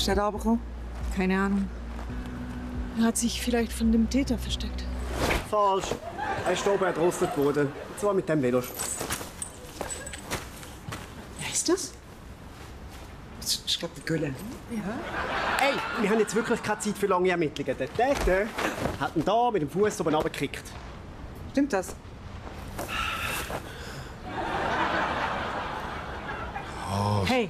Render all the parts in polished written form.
ist er da runtergekommen? Keine Ahnung. Er hat sich vielleicht von dem Täter versteckt. Falsch. Er ist oben erdrosselt worden. Und zwar mit dem Veloschutz. Wer ist das? Das ist, glaube ich, der Gülle. Ey, wir haben jetzt wirklich keine Zeit für lange Ermittlungen. Der Täter hat ihn da mit dem Fuß oben runtergekickt. Stimmt das? Hey,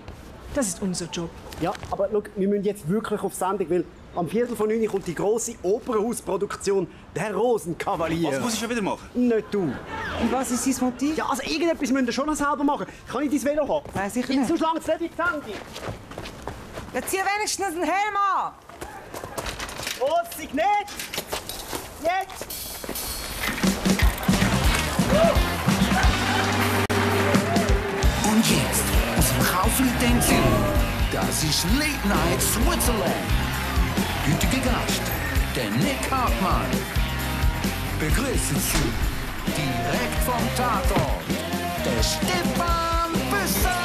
das ist unser Job. Ja, aber schau, wir müssen jetzt wirklich auf Sendung, weil am 8:45 kommt die grosse Opernhausproduktion «Der Rosenkavalier». Was muss ich schon wieder machen? Nicht du. Und was ist sein Motiv? Ja, also irgendetwas müsst ihr schon noch selber machen. Kann ich dein Velo haben? Nein, sicher Ja, nicht. sonst langt es nicht in die Sendung. Ja, zieh wenigstens einen Helm an! Rossig nicht! Jetzt! Und jetzt aus dem Kaufleuten. Das ist Late Night Switzerland. Gütiger Gast, der Nick Hartmann. Begrüßen Sie direkt vom Tatort, der Stefan Büsser.